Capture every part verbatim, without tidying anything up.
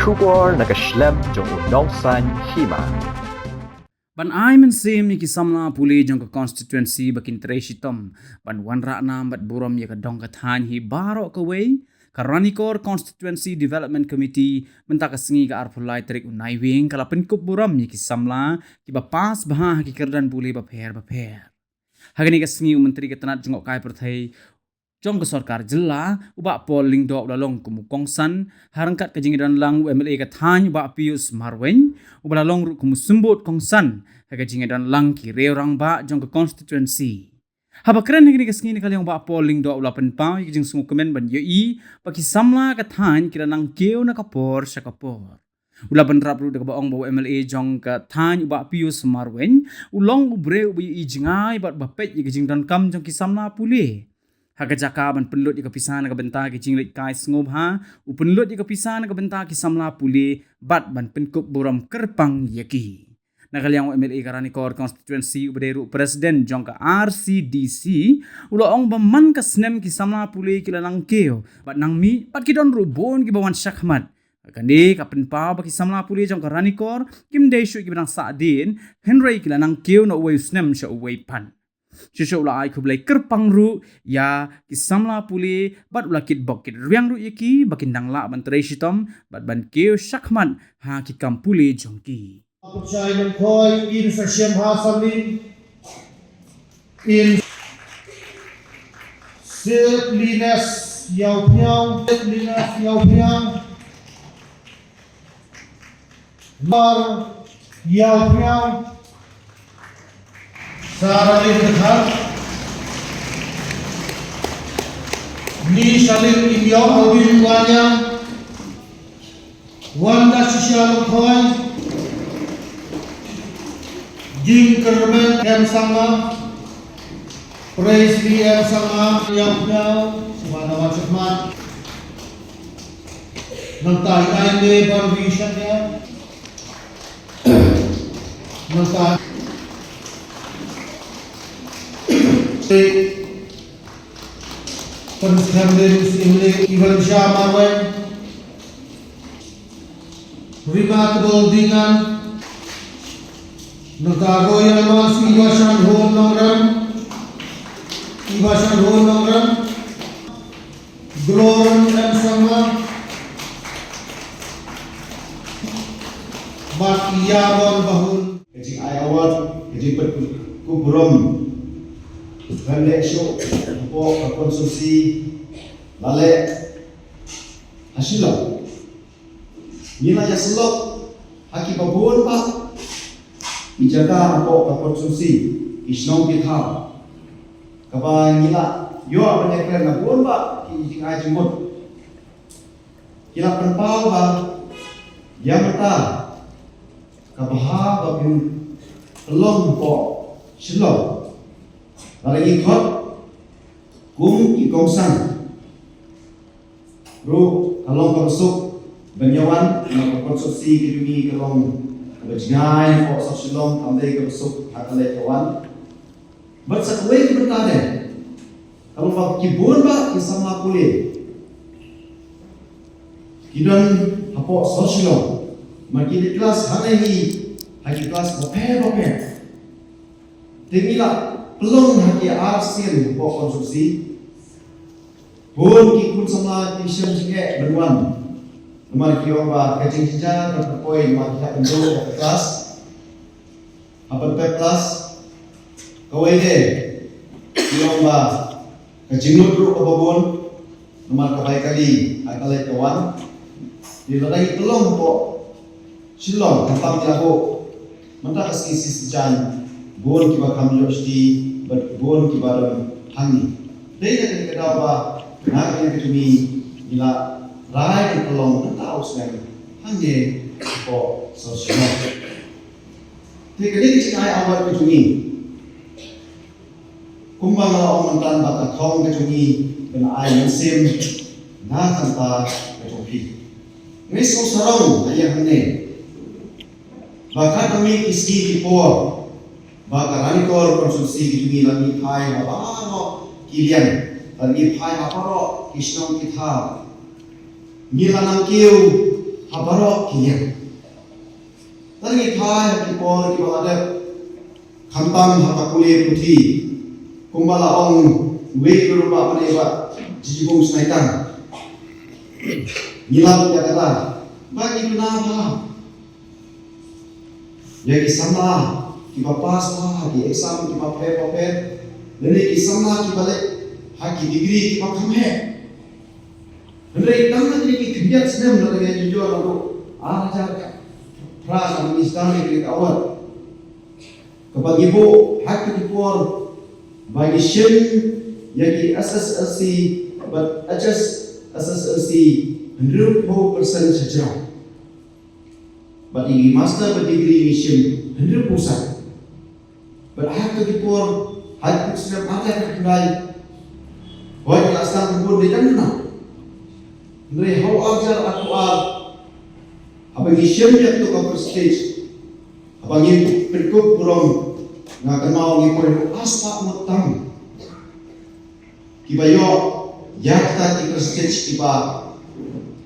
Khubor na ka shlem jong u Nongsaiñ Hima. Ban ai mynsiem ïa ki samla pule jong ka constituency ba kin trei shitom ban wanrah nam bad burom ïa ka dong ka thaiñ hi baroh kawei, ka Ranikor Constituency Development Committee mynta ka sngi ka arphew lai tarik u Naiwieng ka la pynkup burom ïa ki samla kiba pass bha ha ki kyrdan pule bapher bapher. Ha kane ka sngi u Myntri ka tnat jngohkai pyrthei jong ka sorkar jylla, u Bah Paul Lyngdoh u la long kum u kongsan ha ryngkat ka jingïadonlang u M L A ka thaiñ u Bah Pius Marwein, uba la long ruh kum u symbud kongsan ha ka jingïadonlang ki riew rangbah jong ka constituency. Haba kren ha kane ka sngi na ka liang u Bah Paul Lyngdoh u la pynpaw ïa ka jingsngewkmen ban ïohi ba ki samla ka thaiñ ki la nang kiew na ka por sha ka por. U la bynrap ruh da kaba ong ba u M L A jong ka thaiñ u Bah Pius Marwein u long u briew uba ïohi jngai bad ba peit ïa ka jingdonkam jong ki samla pule. Ha ka jaka ban pynlut ïa ka pisa na ka bynta ki jingleit kai sngewbha, u pynlut ïa ka pisa na ka bynta ki samla pule bad ban pynkup burom kyrpang ïa ki. Na ka liang u M L A ka Ranikor constituency uba dei ruh president jong ka R C D C u la ong ba man ka snem ki samla pule ki la nang kiew bad nang mih bad ki don ruh bun kiba wan shakhmat. Kane ka pynpaw ba ki samla pule jong ka Ranikor kim dei shuh kiba nang sahdien, hynrei ki la nang kiew na uwei u snem sha uwei pat. Shuh shuh u la ai khublei kyrpang ruh ïa ki samla pule bad u la kitbok kitrwiang ruh ïa ki ba kin dang lah ban trei shitom bad ban kiew shakhmat ha ki kam pule jong ki. Pynshai Nongkhoi, in sa shem ha Samlin, in Sep Lines Ïawphiaw, Sep Lines Ïawphiaw, Mar Ïawphiaw, Saralin Dkhar, Ni Shalin Imyong Awin Wanyang, Wanda Shisha Lokhoy, Jing Kermen M Sangma, Presley M Sangma, Yang Piao, Subhanawa Chakmat, Nangtai Nai Ne Ban Wi Shakya, Nangtai Prince Hamden Simle, Ivan Shah Marwei, Remarkable Dingan, Nota Royal Mars, Iva Shan Hon Nongran, Iva Shan Hon Nongran, Gloran M Sangma, bad Yamon Bahun. Ka jingai award, ka jingpynkup burom, kan leh shuh hapoh ka constituency, la leh ha Shillong. Ngi la ïasyllok ha kiba bun bah ki jaka hapoh ka constituency, ki shnong ki thaw, kaba ngi la ïoh ban ïakren na bun bah ki jingai jingmut. Ki la pynpaw ba ïa mynta ka bha ba kin pynlong hapoh Shillong. Lada ngi khot kum ki kongsan ruh ka long kaba suk ban ïa wan, namar ka constituency ka jong ngi ka long kaba jngai hapoh South Shillong, kam dei kaba suk ha ka leit ka wan. Bad sa kawei ka bynta de, ka long ba ki bun bah ki samla pule ki don hapoh South Shillong, ma ki leit klas hangne hi ha ki klas bapher bapher. Te ngi la pynlong ha ki ar sien hapoh constituency. Bun ki khun samla ki shem jingeh ban wan, namar ki ong ba ka jingjynjar ban poi, namar ki hap ban duh ha ka klas, hap ban pep klas. Kawei de ki ong ba ka jingmut ruh kaba bun, namar ka bai kali ha ka leit ka wan. Te lada ngi pynlong hapoh Shillong, khamtam ïa ko, mynta ka sngi shisien bun kiba kham ïoh shuti bad bun kiba don hangne. Dei na kane ka daw ba na ka liang ka jong ngi ngi la rai ban pynlong mynta u snem hangne hapoh South Shillong. Te kane ka jingai award ka jong ngi, kumba nga la ong mynta, ba ka thong ka jong ngi ban ai mynsiem na ka bynta ka jong phi. Ngi sngewsarong ha ïing hangne ba katba mih ki sngi ki por ba ka Ranikor constituency ka jong ngi la mih phai ha baroh ki liang, la mih phai ha baroh ki shnong ki thaw. Ngi la nang kiew baroh ki liang. Tang ngi phai ha ki por kiba la dep, khamtam ha ka pule puthi, kumba la ong uwei u rangbah mynne, Bah Jijibung Sniper. Ngi lap ïa kata, ba ngi duna ba ïa ki samla kiba pass ha ki exam kiba pher bapher, lane ki samla kiba leh ha ki degree kiba kham heh. Hynrei tang na ki khyndiat snem, lada ngi jujor, naduh ar hajar phra, ka Minister ngi ka award kaba ngi buh ha ki por ba ngi shim ïa ki S S L C bad H S S L C hynriewphew percent sha jrong. Bad ïa ki master bad degree ngi shim hynriewphew san. Bad ha kata ki por, ha ki snem ar hajar khyndai, hooid, ngi la sdang bun dei dang na. Hynrei ha u ar hajar arphew ar, haba ngi shim ïa kata ka prestige, haba ngi pynkup burom, nga kynmaw ngi poi haduh ar spah ngut tam kiba ïoh ïa kata ki prestige kiba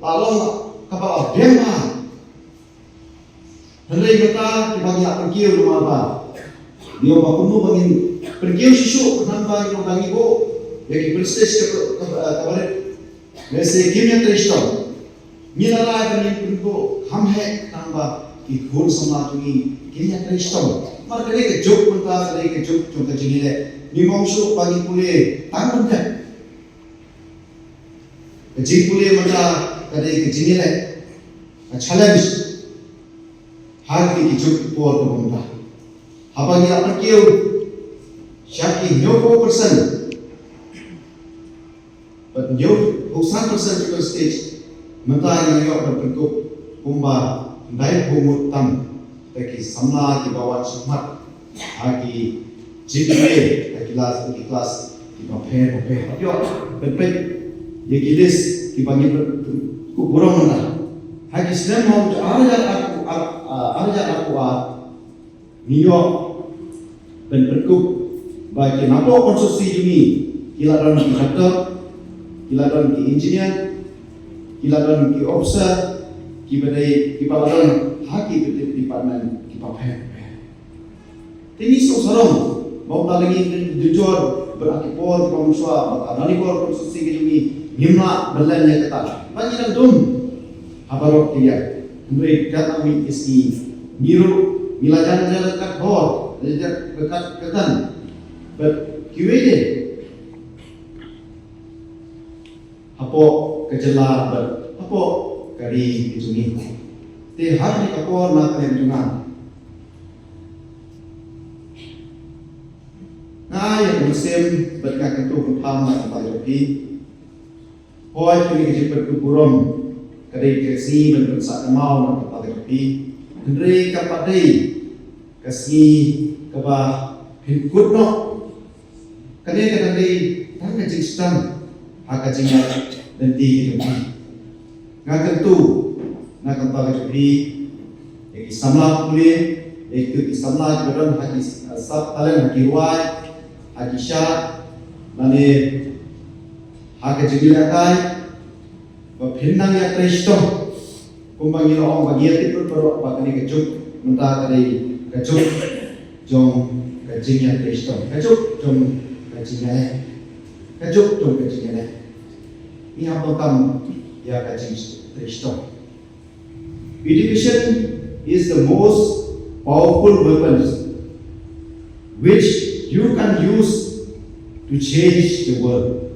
la long kaba la biang bha. Hynrei mynta kiba ngi la pynkiew namar ba ngi ong ba kumno ba ngin pynkiew shuh shuh, khnang ba ngi ong ba ngi buh ïa ki prestige ka, ka, ka barit, lehse kim ïatrei shitom. Ngi la rai ba ngin pynkup kham heh khnang ba ki khun samla jong ngi kin ïatrei shitom. Namar ka dei ka juk mynta, ka dei ka juk jong ka jingïaleh. Ngim ong shuh ba ngi pule tang ban dep. Ka jingpule mynta ka dei ka jingïaleh, ka challenge ha kine ki juk ki por kaba mynta. Haba ngi la pynkiew sha ki hynñiewphew percent bad hynñiewphew san percent ki prestige, mynta ngi la ïoh ban pynkup kumba khyndaiphew ngut tam, da ki samla kiba wan shakhmat ha ki jingpule ha ki klas, ha ki klas kiba pher bapher. Ïoh ban peit ïa ki list kiba ngi pynkup burom mynta. Ha ki snem, ha u ar hajar arphew ar, ar hajar arphew ar, ngi ïoh ban pynkup ba ki napoh constituency jong ngi, ki la don ki doctor, ki la don ki engineer, ki la don ki officer, kiba dei, kiba la don ha ki department kiba pher bapher. Te ngi sngewsarong ba u ta la ngi jujor bad ha ki por kiba mynshuwa, bad ha Ranikor constituency ka jong ngi ngim lah ban len ïa kata. Ba ngi dang dum ha baroh ki liang. Hynrei katba ngi ïohi, ngi ruh ngi la jan jan kat bor, la jan kat katan. Bad kiwei de hapoh ka jylla bad hapoh ka ri ka jong ngi. Te ha kane ka por, na kane ka jong nga, nga ai ïa ka mynsiem bad nga kyntu kynpham na ka bynta jong phi. Hooid, kane ka jingpynkup burom ka dei ka sngi ban pynsah kynmaw na ka bynta jong phi. Hynrei ka pat dei ka sngi kaba phin kut noh. Kane ka dang dei tang ka jingsdang ha ka jingleit lynti ka jong phi. Nga kyntu na ka bynta ka jong phi, ïa ki samla pule, ïa ki samla kiba don ha ki, eh, sap talent, ha ki rwai, ha ki shad, lane ha ka jingïalehkai, ba phin nang ïatrei shitom. Kumba ngi la ong, ba ngi ïatip lut baroh ba kane ka juk mynta ka dei ka juk jong ka jingïatrei shitom, ka juk jong ka jingïaleh, ka juk jong ka jingïaleh. Ngi hap donkam ïa ka jingtrei shitom. Education is the most powerful weapon which you can use to change the world.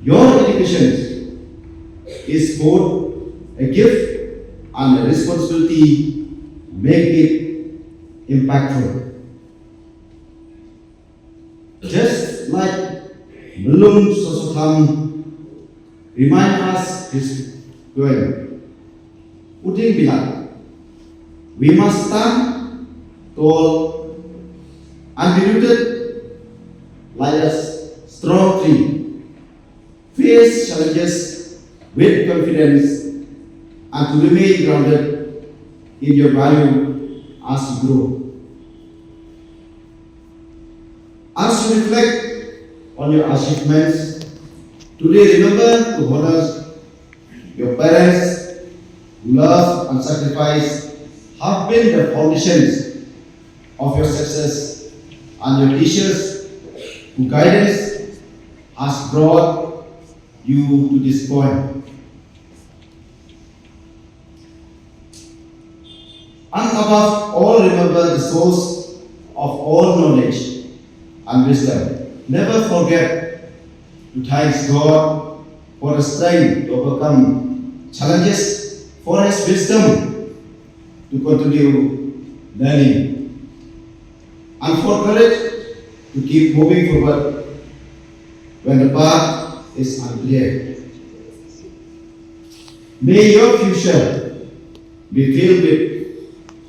Your education is both a gift and a responsibility. Make it impactful. Just like Myllung Soso Tham remind us his poem, Uding Bilat, we must stand tall and be rooted like a strong tree, face challenges with confidence, and to remain grounded in your value as you grow. As you reflect on your achievements today, remember to honor your parents Love and sacrifice have been the foundations of your success, and your teachers who guidance has brought you to this point. And above all, remember the source of all knowledge and wisdom. Never forget to thank God for the strength to overcome challenges, for His wisdom to continue learning, and for courage to keep moving forward when the path is unclear. May your future be filled with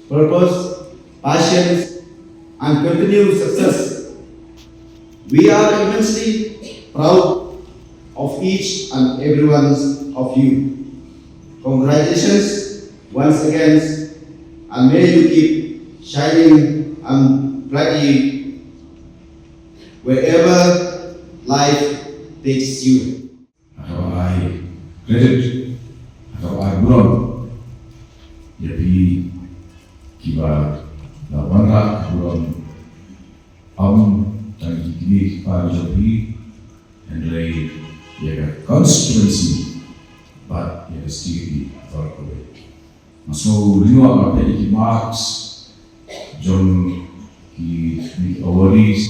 purpose, passion, and continued success. We are immensely proud of each and every one of you. Congratulations once again, and may you keep shining and brightly wherever life takes you. Nga kwah ai credit, nga kwah ai burom ïa phi kiba la wanrah ka burom, ym tang ïa ki kmie ki kpa jong phi, hynrei ïa ka constituency bad ïa ka state baroh kawei. Nga sngew lyngngoh nga peit ïa ki marks jong ki, ki awardees,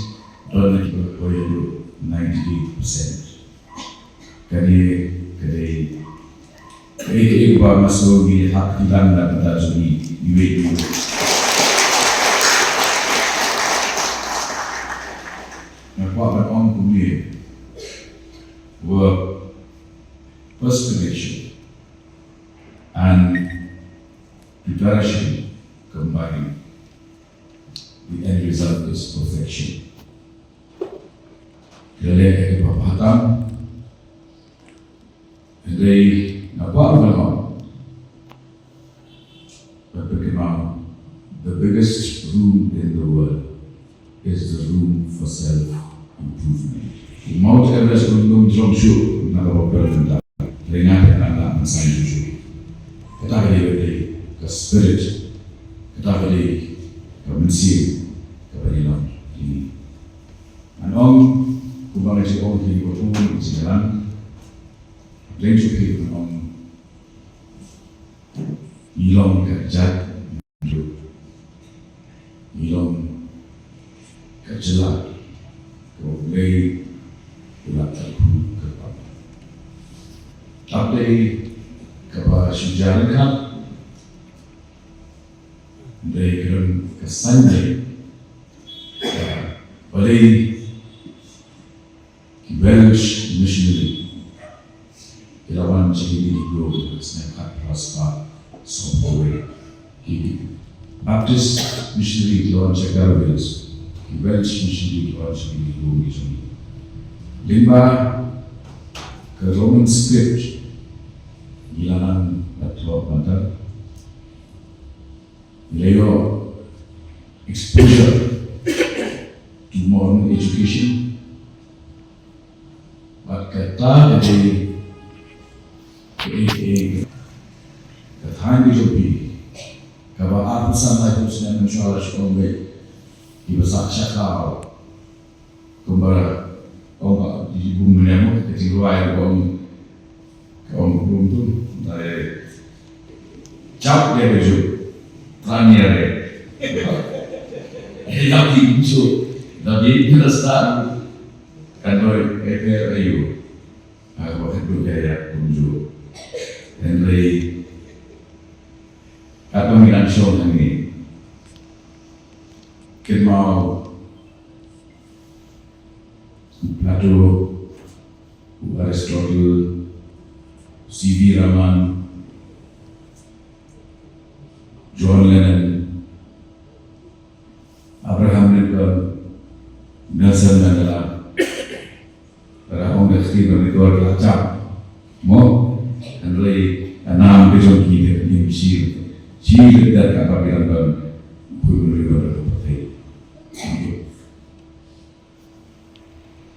don na kiba koit haduh ninety-eight percent. Kane ka dei kaei kaei kaba nga sngew ngi hap ban ïalam na ka bynta jong ngi iwei iwei. Nga kwah ban ong kumne, wa, perspiration and preparation combined, the end result is perfection. Ka leh kaba bha tam. Hynrei nga kwah ban ong, ba phi kynmaw, the biggest room in the world is the room for self improvement. Mount Everest um don jrong shuh na ka bynta. Hynrei nga phi nang lah ban saiñ shuh shuh. Kata ka dei ka spirit. Kata ka dei ka mynsiem kaba ngi long kine. Ngan ong kumba nga ju ong kine, kumba nga ju ong. Ngan ong, ngi long ka jait, ngi long ka jylla kaba U Blei u la kyrkhu kyrpang. Hap dei kaba shu jia ryngkat, dei ka don ka saiñ, dei ka, balei ki Welsh missionary ki la wan sha kine ki briew, snem khatphra spah sawphew wei. Ki Baptist missionary ki la wan sha Garo Hills, ki Welsh missionary ki la wan sha kine ki briew ki jong ngi. Lyngba ka Roman script ngi la nang la thoh ban da, ngi la ïoh exposure to modern education. Bad kata ka dei, ka dei, ka dei ka thaiñ ka jong phi, kaba arphew san laiphew snem mynshuwa la shu ong beit kiba sah shakha. Kumba ong ka, i bun mynne mo, ka jingrwai ka ong, ka ong ka bun tu, dei jump ïa ka juk, thrang ïa re. Ïa ki bun shu, da bit ki da start, kan dei, eh, eh, ayu. Nga kwah ban kyntu ïa, ïa kumjuh. Hynrei katba ngi dang shong hangne, kynmaw u Plato, u Aristotle, C V Raman, John Lennon, Abraham Lincoln, Nelson Mandela. Para ong da kti ba mi dor la chap. Mo, hynrei ka nam ka jong ki ka nim shi, shi liter ka ba ki dang don. Pui pui dor da pyrthei.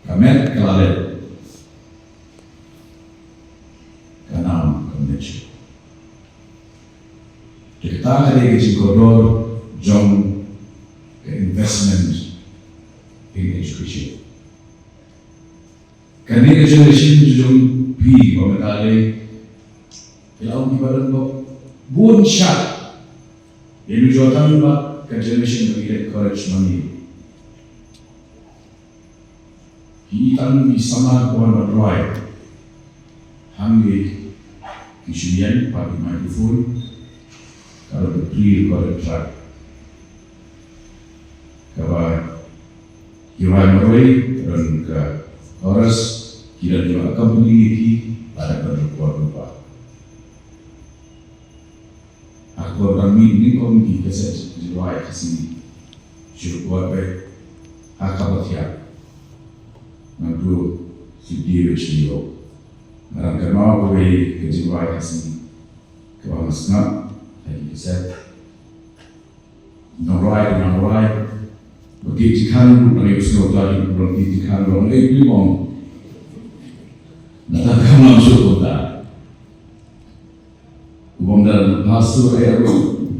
Ka met ka la leh. Ka nam ka met shuh. Te kata ka dei ka jingkordor jong ka investment in education. Kane ka generation jong phi ba mynta lei, ki la ong ki ba don bok bun shai. Ïa ngi jong tang ba ka generation ba ngi encourage ma ngi. Ki tang ki samla ki wan ban rwai. Hangne ki shu ïeng pat ki microphone. Ka don ka pre-recorded track. Kaba ki rwai marwei, ka don ka chorus, ki don kiba accompany ïa ki, lada ka don record ruh ba. Haba dang mih nyngkong ki kaset jingrwai Khasi, shu record beit ha kaba thiah. Nangtu shu die beit shu ïoh. Nga dang kynmaw kawei ka jingrwai Khasi kaba nga sngap ha ki kaset. Nongrwai, nongrwai. Ba ki jingkhan ruh nang ïohsngew, ta ki ruh ki jingkhan ruh nang ïoh pynmong. Nangta kam lam shuh kumta. U bym don pastor eh ruh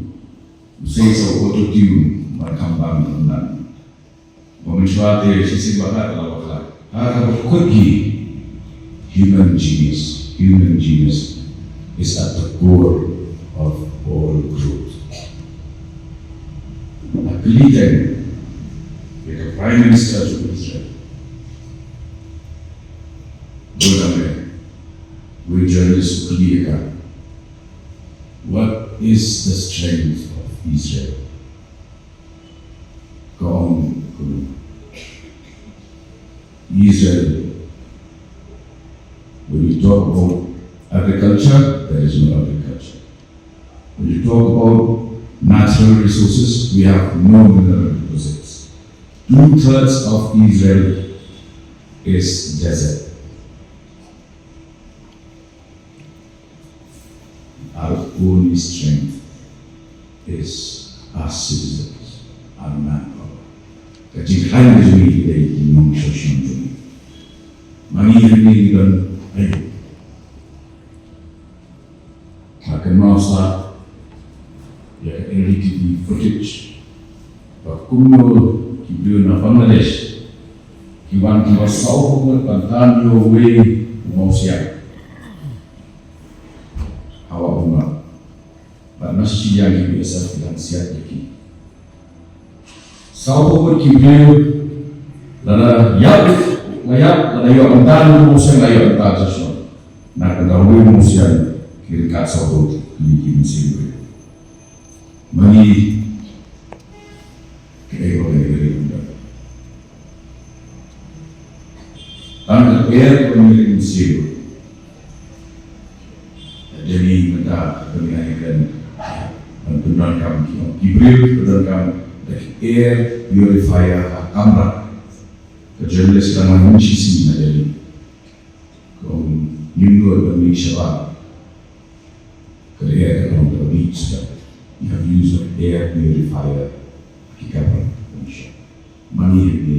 u sei sa u auto tune ban kham bang kumta. Ba mynshuwa te shisien ba ka la bakla. Ha kaba kut hi, human genius, human genius is at the core of all growth. Nga kylli ïa ka Prime Minister jong Israel, Golda Meir, u journalist u kylli ïa ka, what is the strength of Israel? Ka ong kumne, Israel, when you talk about agriculture, there is no agriculture. When you talk about natural resources, we have no mineral deposits. Two thirds of Israel is desert. Our only strength is our citizens, our manpower. Ka jingkhlaiñ ka jong ngi ki dei ki nongshong shnong jong ngi. Ma ngi hangne ngi don aiu? Nga kynmaw sa ïa ka N D T V footage ba kumno ki briew na Bangladesh ki wan kiba saw ngut ban tan ïa uwei u mawsiang ha Wah Umar. Bad na shisien ki B S F ki dang siat ïa ki. Saw ngut ki briew, lada ïap, la ïap, lada ïoh ban tan u mawsiang, la ïoh ban tan sha shnong. Na ka daw u mawsiang ki ryngkat saw ngut ki, ki mynsiem briew. Ma ngi, kaei ba ngi ri ri. Tang ka er ba ngi ri mynsiem. Jani mynta ka ngi ai kan ban pyndonkam ki ong ki briew, pyndonkam da ki air purifier ha kamra. Ka journalist ka wan mynshi sngi na Delhi. Ka ong ngim nud ban mih shabar. Ka dei ka ong ka beach ka. You have used of air purifier. Ki kamra. Ma ngi hangne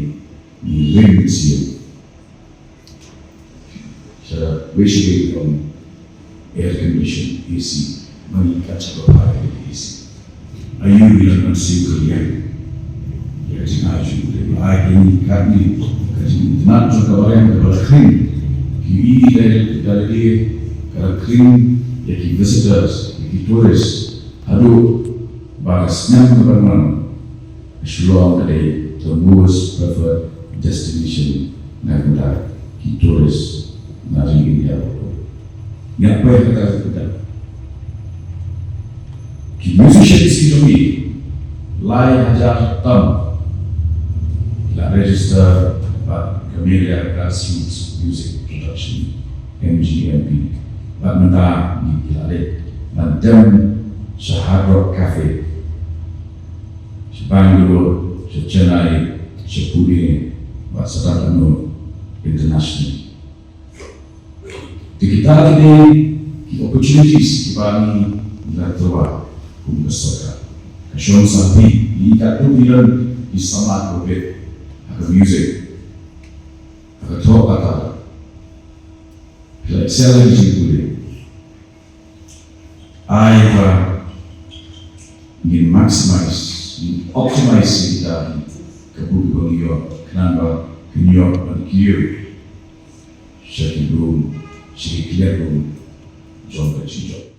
ngi ring mynsiem. Sa wei shi wei ong air condition, A C. Ma ngi kat shaba phai A C. Aïu ngi la mynsiem kylliang ïa ka jingai jong U Blei ba ai ïa ngi katne ka jingitynnat jong ka barim kaba la khring. Ki ïohi da lade ka la khring ïa ki visitors, ïa ki tourist. Haduh ba ka snem kaba nang Shillong ka dei the most preferred destination na ka bynta ki tourist na ri India baroh. Ngi la peit ha kata ka bynta. Ki musicians ki jong ngi lai hajar tam ki la register bad ka Meghalaya Grassroots Music Production, M G M P. Bad mynta ngi la leit ban dem sha Hard Rock Cafe, sha Bangalore, sha Chennai, sha Pune, bad sa tang kumno international. Te kita ki dei ki opportunities kiba ngi la tyrwa kum ka sorkar. Ka shong sangeh ïa kita ki don ki samla Covid ha ka music, ha ka thoh ka tal. Phi la excel ha ki jingpule. Ai ba ngin maximize, ngin optimize ïa kita ki kabu kiba ngi ïoh, khnang ba kin ïoh ban kiew sha ki brum, sha ki kliar brum jong ka jingjop.